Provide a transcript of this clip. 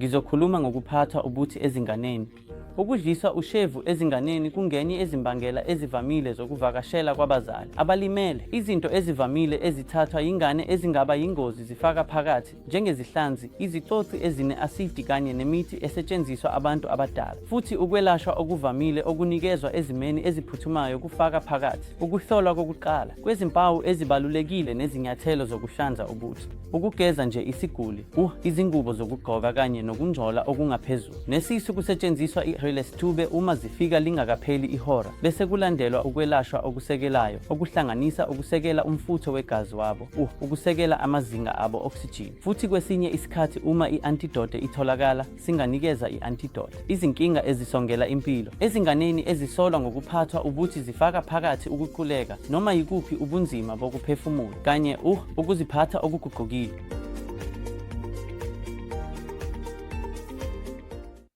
Ngizokhuluma ngokuphathwa ubuthi ezinganeni. Ukudliswa ushevu ezinganeni kungenye yezimbangela ezivamile zokuvakashela kwabazali abalimele. Izinto ezivamile ezithathwa yingane ezingaba yingozi zifaka phakathi njengezihlanzi, izicoci ezine-asidi kanye nemithi esetshenziswa abantu abadala. Futhi ukwelashwa okuvamile okunikezwa ezimeni eziphuthumayo kufaka phakathi ukuhlolwa kokuqala kwezimpawu ezibalulekile nezinyathelo zokuhlanza ubuthi. Ukugeza nje isiguli, izingubo zokugqoka kanye nokungcola okungaphezulu nesisu kusetshenziswa i-Release tube uma zifika lingakapheli ihora, bese kulandelwa ukwelashwa okusekelayo okuhlanganisa ukusekela umfutho wegazi wabo, ukusekela amazinga abo oksijini, futhi kwesinye isikhathi uma i-antidote itholakala, singanikeza i-antidote. Izinkinga ezisongela impilo ezinganeni ezisolwa ngokuphathwa ubuthi zifaka phakathi ukuquleka, noma yikuphi ubunzima bokuphefumula, kanye ukuziphatha okuguqukile.